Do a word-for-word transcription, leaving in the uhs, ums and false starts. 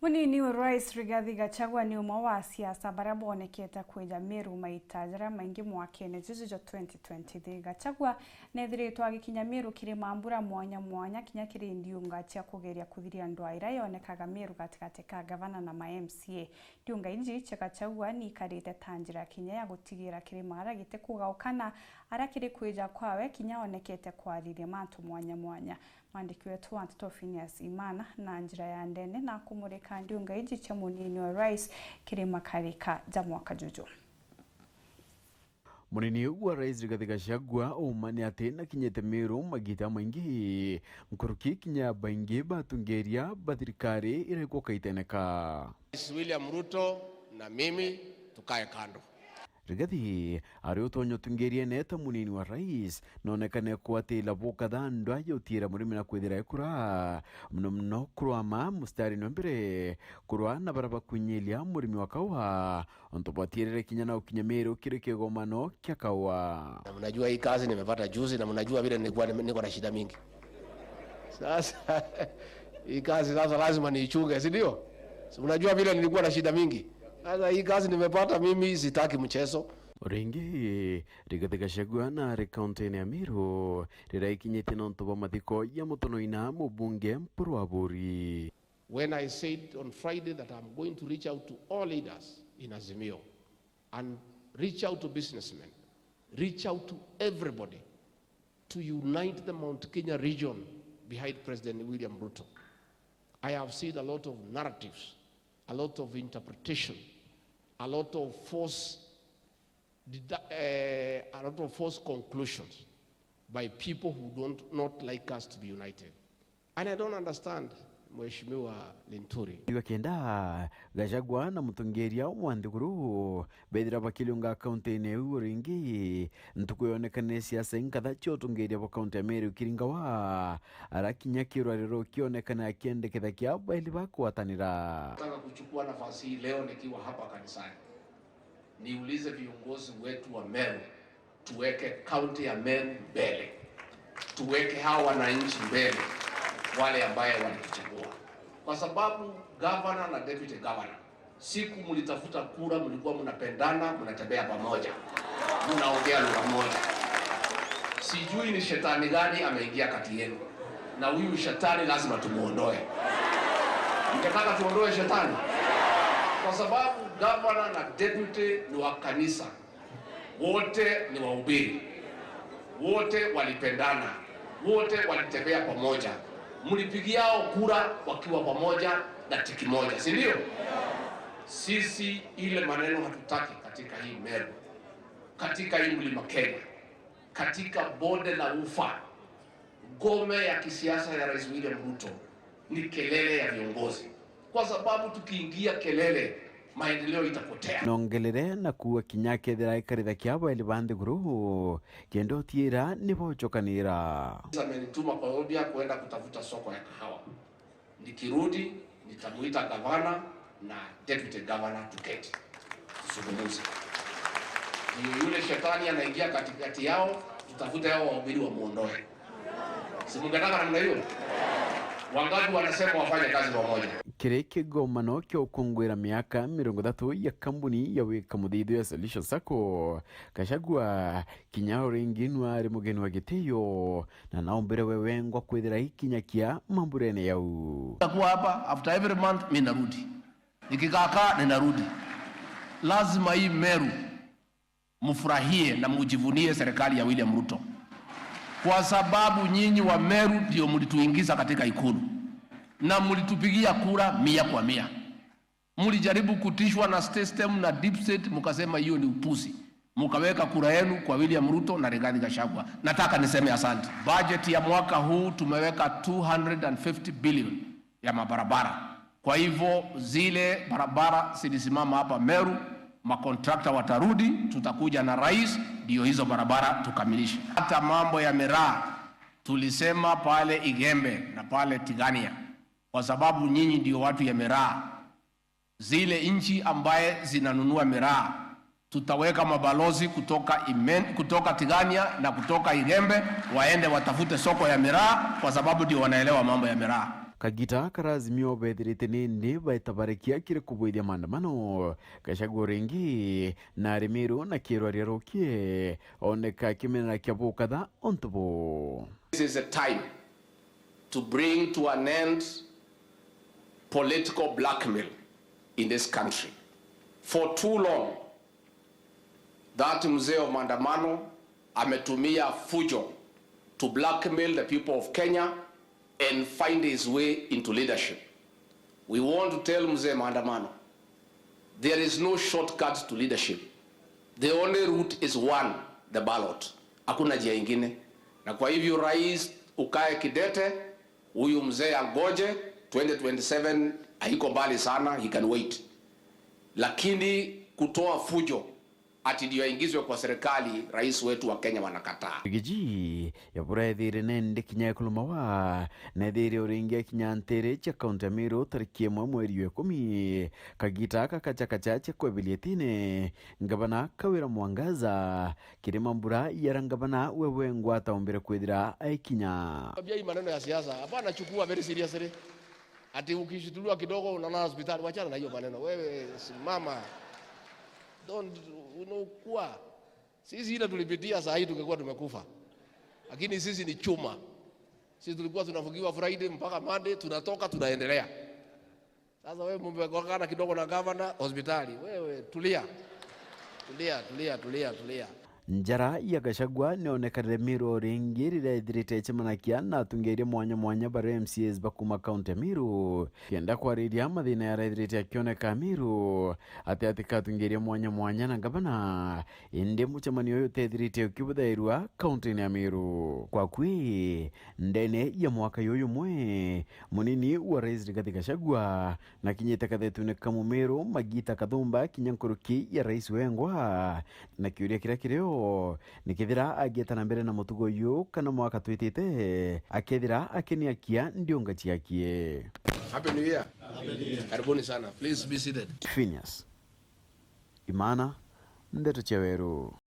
Munini wa Rais Rigathi Gachagua ni umwe wa asiasa baria boonekete kwija Meru maita jaria maingi mwakene juju jwa twenty twenty-three. Gachagua neethiritwe agikinya Meru kiri mambura mwanya mwanya, kinya kiri ndiunga cia kugeria kuthiria ndwaa iria yonekaga Meru gatigati ka gavana na ma M C A. Ndiunga iji cia Gachagua ni ikarite ta njira kinya ya gutigira kirima aria gitikugaukana, aria kiri kwija kwawe kinya onekete kwariria mantu mwanya mwanya. Mwandiki wetu wa nteto Phineas Imana na njira ya ndene na kumurika ndiunga iji cia munini wa rais kiri makarika ja mwaka juju. Munini wa rais Rigathi Gachagua uma ni ati nakinyite Meru magita maingi nkuruki kinya baingi batungiria ba thirikari iria ikukaiteneka. Rais William Ruto na mimi tukae kando. Rigathi ari utonya utungiria neta munini wa rais, nonekane kwatila bukatha ndwa ya utiira murimi na kwithira ekura muno muno kurwama mustari wa mbere kurwa na bara bakunyilia murimi wa kaua, ontu bwatiirire kinya na ukinya Meru kiri kigomano kia kaua. Na mnajua hii kazi nimepata juzi, na mnajua vile nilikuwa nime-, niko na shida mingi. Sasa, hii kazi sasa lazima niichunge, si ndio? Si mnajua vile nilikuwa na shida mingi? Sasa hii kazi nimepata mimi, sitaki mchezo. Ringi, Rigathi Gachagua na ari kaunti-ini ya Meru, riria ikinyite nontu bwa mathiko ya Mutonoina mubunge Mpuru Aburi. When I said on Friday that I'm going to reach out to all leaders in Azimio and reach out to businessmen, reach out to everybody to unite the Mount Kenya region behind President William Ruto. I have seen a lot of narratives, a lot of interpretation, a lot of false dedu-, eh, a lot of false conclusions by people who don't not like us to be united. And I don't understand, Mheshimiwa Linturi. Iga kenda Gachagua na mutongeria wa nthiguru bethira bakiliunga kaunti-ini iu ringi, ntuku yonekane siasa inkatha cia utongeria bwa kaunti ya Meru ikiringawa, arakinya kirwariro kionekane akiendeketha kia baili bakwatanira. Nataka kuchukua nafasi hii leo nikiwa hapa kanisani, niulize viongozi wetu wa Meru, tuweke kaunti ya Meru mbele, tuweke hawa wananchi mbele, wale ambaye walituchagua, kwa sababu governor na deputy governor, siku mlitafuta kura, mlikuwa mnapendana, mnatembea pamoja, mnaongea lugha moja. Sijui ni shetani gani ameingia kati yenu, na huyu shetani lazima tumuondoe. Mngetaka tuondoe shetani? Kwa sababu governor na deputy ni wa kanisa, wote ni wahubiri, wote walipendana, wote walitembea pamoja, mlipigiao kura wakiwa pamoja na tiki moja, si ndio? Sisi ile maneno hatutaki katika hii Meru, katika hii Mlima Kenya, katika bonde la Ufa. Ngome ya kisiasa ya Rais William Ruto ni kelele ya viongozi, kwa sababu tukiingia kelele, maendeleo itapotea. Nongelere na kuuga kinya kethira ikaritha kia baili ba nthiguru, kenda utiira ni bochokanira. Amenituma kwa Odia kwenda kutafuta soko ya kahawa. Nikirudi, nitamuita gavana na deputy governor tuketi, tuzungumze. Ndio yule shetani anaingia katikati yao, tutafute hao wahubiri wamuondoe. Si mungetaka namna hiyo? Wangapi wanasema wafanye kazi pamoja? Kiri kigomano kia ukunguira miaka mirongo ithatu ya kambuni ya wika muthithio ya Solution Sacco, Gachagua kinya uringi nwa ari mugeni wa gitio, na naombire we wengwa kwithira ikinyakia mamburene yau. Nitakuwa hapa, after every month, mi narudi. Nikikaakaa, ninarudi. Lazima hii Meru mfurahie na mujivunie serikali ya William Ruto, kwa sababu nyinyi wa Meru ndio mlituingiza katika Ikulu na mlitupigia kura mia kwa mia. Mlijaribu kutishwa na system na deep state, mkasema hiyo ni upuzi, mkaweka kura yenu kwa William Ruto na Rigathi Gachagua. Nataka niseme asante. Budget ya mwaka huu tumeweka two hundred and fifty billion ya mabarabara. Kwa hivyo zile barabara zilisimama hapa Meru, makontrakta watarudi, tutakuja na rais, ndio hizo barabara tukamilishe. Hata mambo ya miraa tulisema pale Igembe na pale Tigania, kwa sababu nyinyi ndio watu ya miraa. Zile nchi ambaye zinanunua miraa, tutaweka mabalozi kutoka Imen-, kutoka Tigania na kutoka Igembe, waende watafute soko ya miraa, kwa sababu ndio wanaelewa mambo ya miraa. Kagita kara Azimio bethirite nindi baetabarikia kiri kubuithia maandamano. Gachagua ringi na ari Meru na Kieru aria rukie oneka akimenera kia bukatha untu bu. This is a time to bring to an end political blackmail in this country. For too long, that mzee wa maandamano ametumia fujo to blackmail the people of Kenya and find his way into leadership. We want to tell mzee maandamano, there is no shortcut to leadership. The only route is one, the ballot. Hakuna njia ingine. Na kwa hivyo, rais, ukae kidete, huyu mzee angoje, twenty twenty-seven haiko mbali sana, he can wait. Lakini kutoa fujo ati ndio aingizwe kwa serikali, rais wetu wa Kenya wanakataa. Rigiji ya bura ethire nende kinya ekurumawa, na ethire uringi kinya ntere cia kaunti ya Meru tariki imwe mweri wa ikumi. Kagita aka kacha kacha cia kweberia tine, Ngavana Kawira Mwangaza, kiri mambura yara ngavana we wengwa ataumbire kwithira aikinya. Ambia hii maneno ya siasa, hapana, chukua very seriously. Ati ukishituliwa kidogo unaona hospitali, wachana na hiyo maneno. Wewe simama. Don't, unakuwa. Sisi ile tulipitia, saa hii tungekuwa tumekufa. Lakini sisi ni chuma. Sisi tulikuwa tunafungiwa Friday mpaka Monday, tunatoka, tunaendelea. Sasa wewe mumegongana kidogo na gavana, hospitali. Wewe tulia. Tulia, tulia, tulia, tulia. Njara ya Gachagua nionekanire Meru o ringi riria ethirite ecemanakia na atungiria mwanya mwanya baria M C As ba kuuma kaunti ya Meru, kenda kwariria mathina yaria ethirite akioneka Meru. Ati ati katungiria mwanya mwanya na ngavana, indi mucemanio uyu utethirite ukibuthairua kaunti-ini ya Meru. Kwa kwi, ndene ya mwaka yuyu jumwe, munini wa rais Rigathi Gachagua na kinyite kathetune ka Mumiru Magita Kathumba kinya nkuruki ya rais wengwa, na kiuria kiria kirio ni kethira agieta na mbere na mutugo uyu kana mwaka twitite akethira akiniakia ndiunga ciakie. Happy New Year. Karibuni sana. Please be seated. Phineas Imana, Ndeto cia Weru.